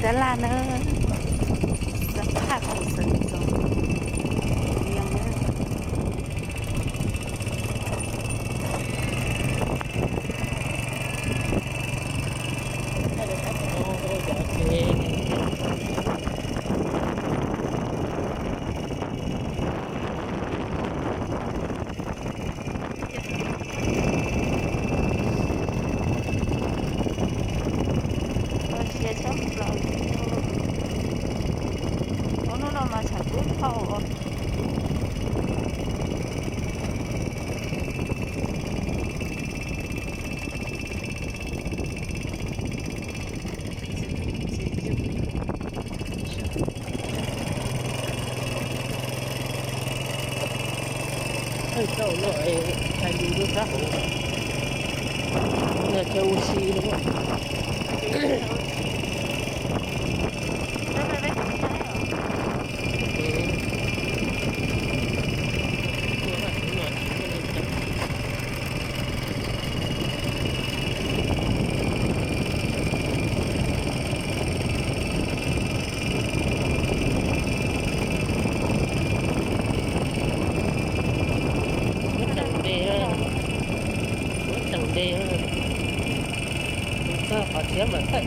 Xab laj na, xab phaj kaum xeem txog. Siab tshaj plaws. Ua hnub no mas tshav kub dhau. Thawj zaug no es tshais lus rau sab hauv, yog chaw ua si no. Muab teem nte, muab teem nte, tus txog qhov txhiab mas tawm.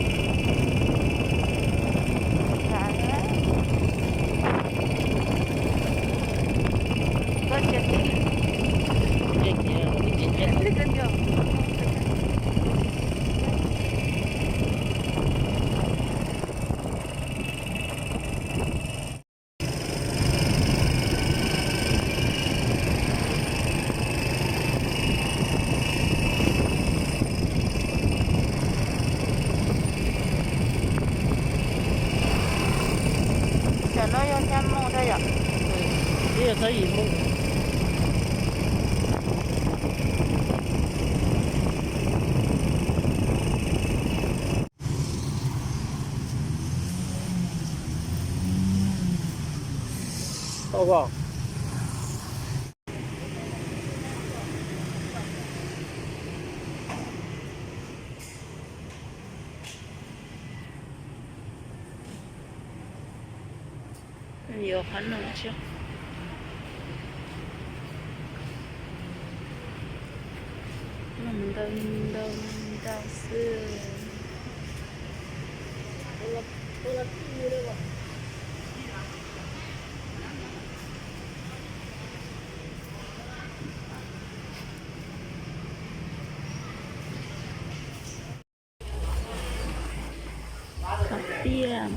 Cov no yog xya moo rau yom? Twb yog txhob yim moo. Yuav qhov no tsis, ntau ntau ntau xwb. Qhov tiaj.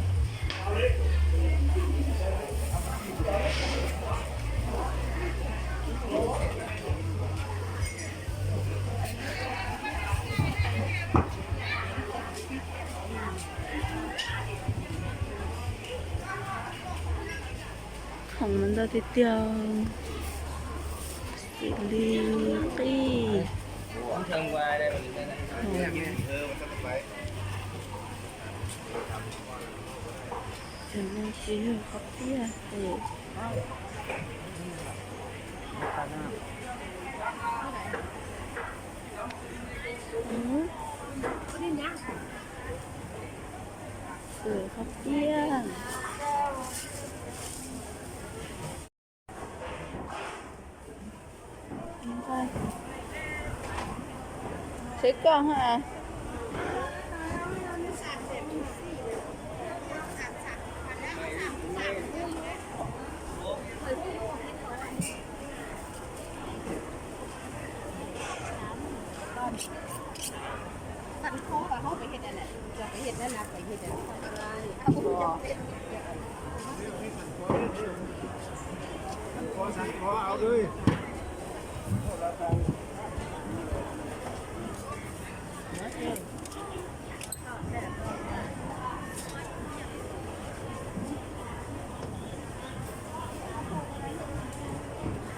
Khoom ntau tiag tiag, xws li qij. Cov no tsis yog qhov tiaj. Qhov tiaj. Seb koj ha.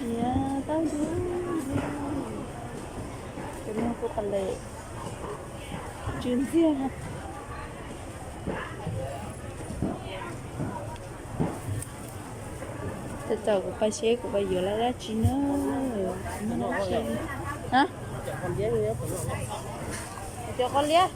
Tiag tau yus, tus no kuj qos lem tsw ntxiag. Txawm kuv pais seb kuv pais yuav lab dab tsi na. Cov qos liab.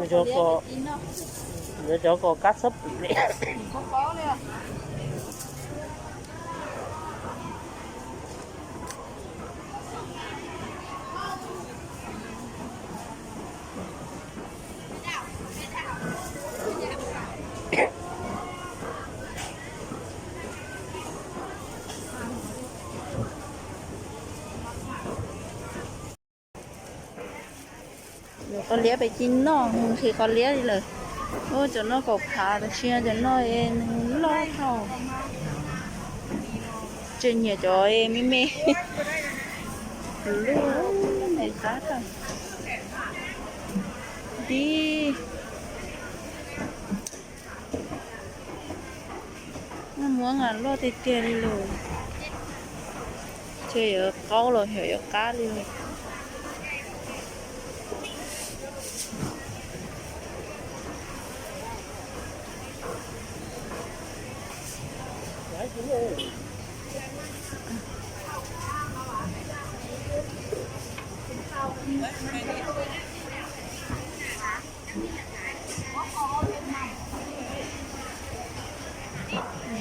Yuav cov kom kab txhob pwm li. Qhov liab pem ci noj, nqhis qhov liab li lawm. Ua cov no kaum phav, tab sis cov no nws loj dhau. Tseem nyiam cov me me. Lub ntxim qab tag. Dib. Muab nqa loj tiag tiag li lawm. Ces yuav qaub los xyov yuav qab li lawm.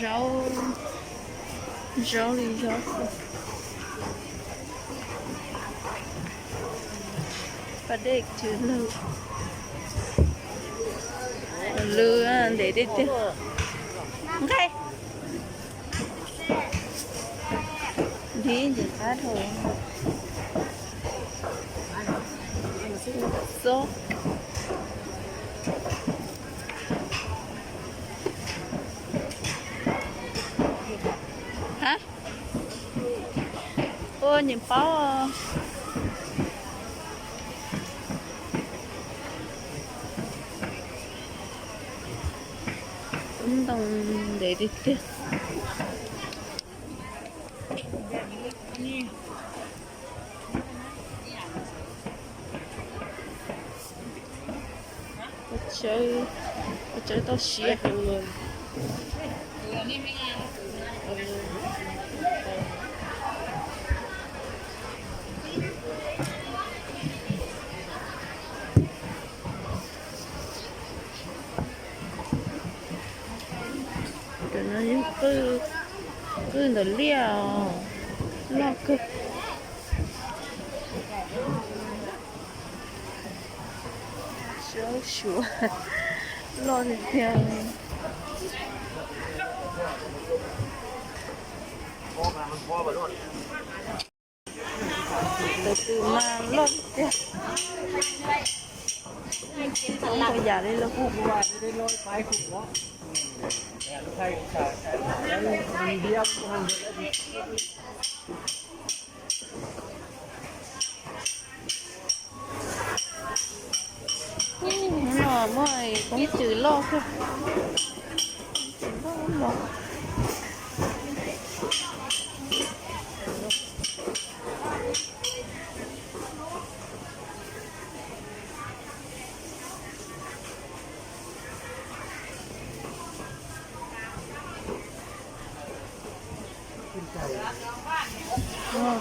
Zaub, zaub li zaub xwb. Pas dej tsw lwg, lwg ntev tiag tiag. Nqaij. Dib ntxim qab dhau. Xob. Ha, ua nyiam paub. Ntoo ntev tiag tiag. Ua tsawb, ua tsawb tau siav. Cov no yog qwj, qwj ntawm liaj os, loj kawg. Suav, suav loj tiag tiag. Tus twg mas loj tiag. Tau yam li lawm. Hnub no muaj koob tswm loj kawg. Koob tswm loj loj.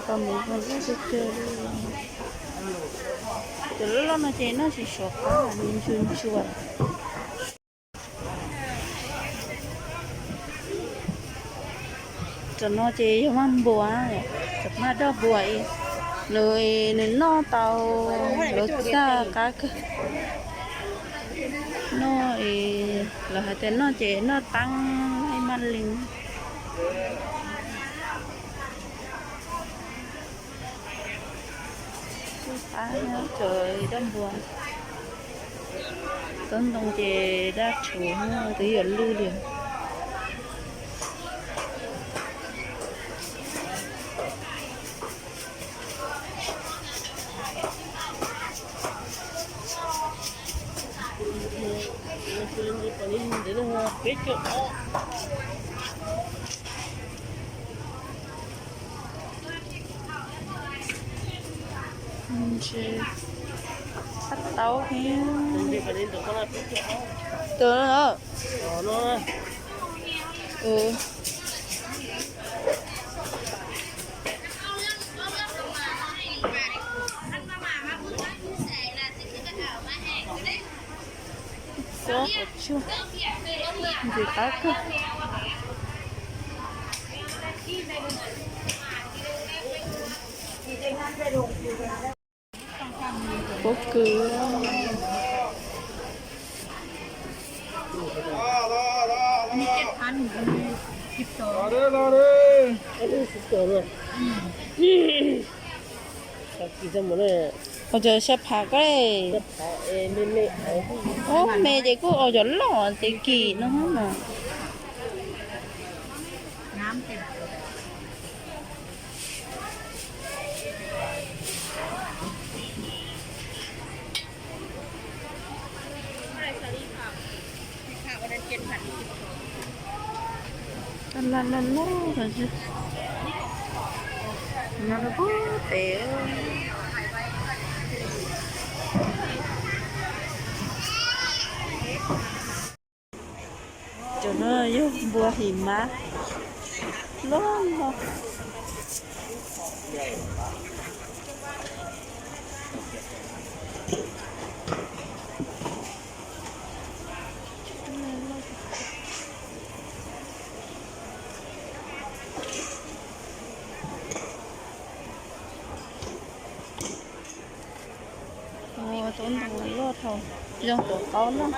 Tau mus loj tiag tiag li. Cov loj loj no ces noj tsis suav qab, nws ntshua ntshua. Cov no ces yog maj npuas, cov maj doj npuas, nws, nws noj tau, lawv txaj qab kawg. Noj, lawv hais tias noj ces noj taab maj lees. Txaj qab, cov doj npuas. Tsob ntoo ces daj tshuav, twb yuav lwj li. Ntshe qab Tau. Tus no. Xob qhov tsua, ntxim qab kawg. Pob kws. Ua cov sab phav ko, ub, me ces kuj ua cov loj ces kim no mas. Loj loj loj, nyob rau pem. Cov no yog npua him mab loj loj. Tau ntoo loj dhau, zoo tuav qaub noj.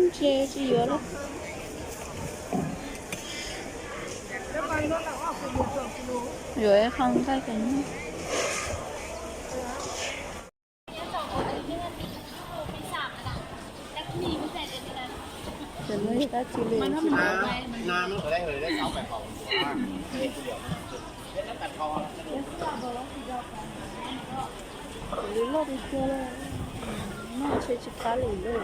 Ntshe tsis yuav lawm. Yuav ib qho nqaij kom noj. Cov no yog dab tsi li? Cov li loj tiag tiag li, noj ntshe tsis qab li lawm.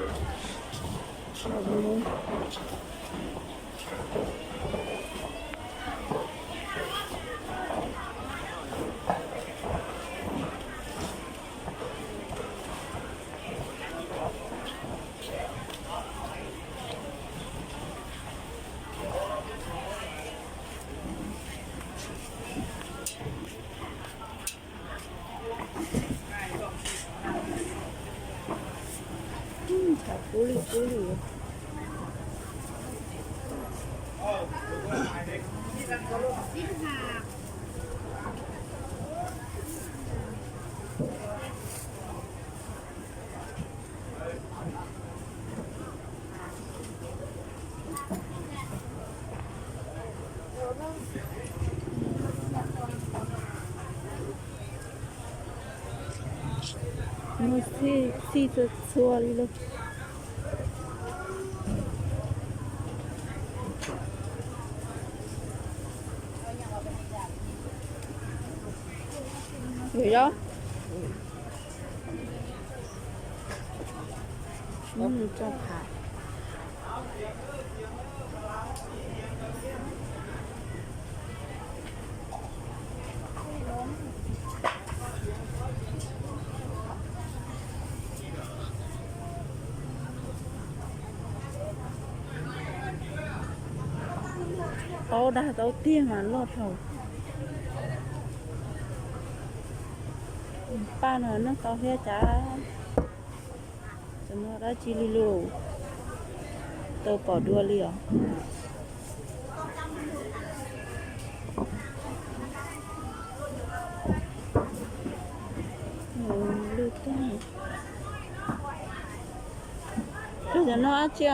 Kub li kub li. Muaj txhij txhua txhua li lauj. Yog, muab nws tso phav. Qaub dag tau tiag mas loj dhau. Paj no noj tau thiab cas. Cov no dab tsi li lauj? Tau pom dua li os. Lwj tag. Cov no dab tsi?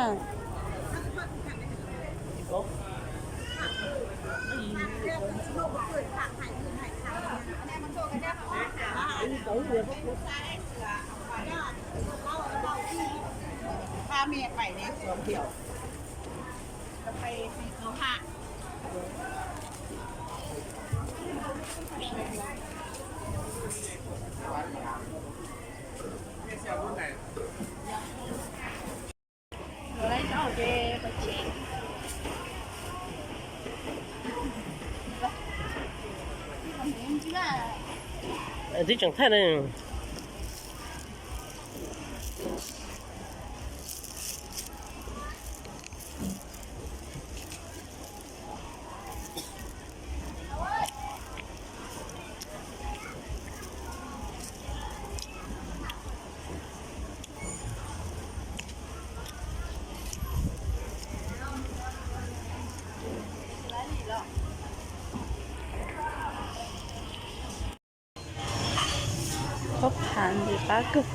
Tseem thaij na. Qhob phav ntxim qab kawg.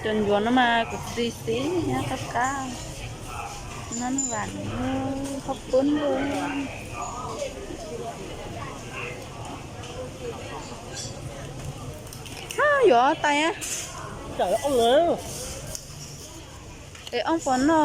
Cov ncuav no mas kuv txiv xib nyob qab qab. No vas qhob poob. Yuav tais. Es ob pov no.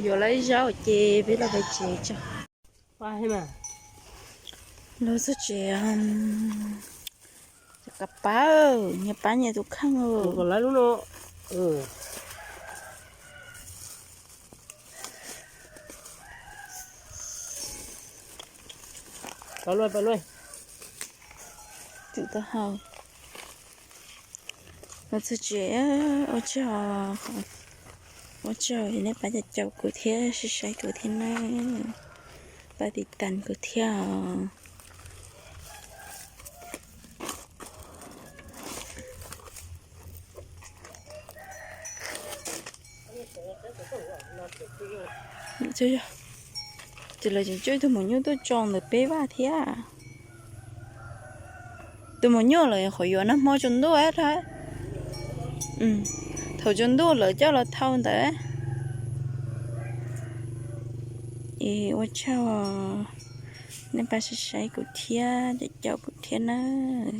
Yuav lawv zaub ces peb los pem tsev tso. Los txog tsev, cov kav pab, nyias pab nyias tus kheej. Twm taub hau. Los txog tsev, ua tsaug, ua tsaug nej pab caum kuv thiab saib saib kuv thiab na, pab tiv tas kuv thiab os. Ces lawv tseem coj ib tug maum nyuj tuaj tso ntawm peb vaj thiab. Tus maum nyuj lawv qhuav yuav nag hmo tsaus ntuj. Thaum tsaus ntuj lawv coj los thau ntawd. Es ua tsaug nej pab saib saib kuv thiab caum kuv thiab nawb.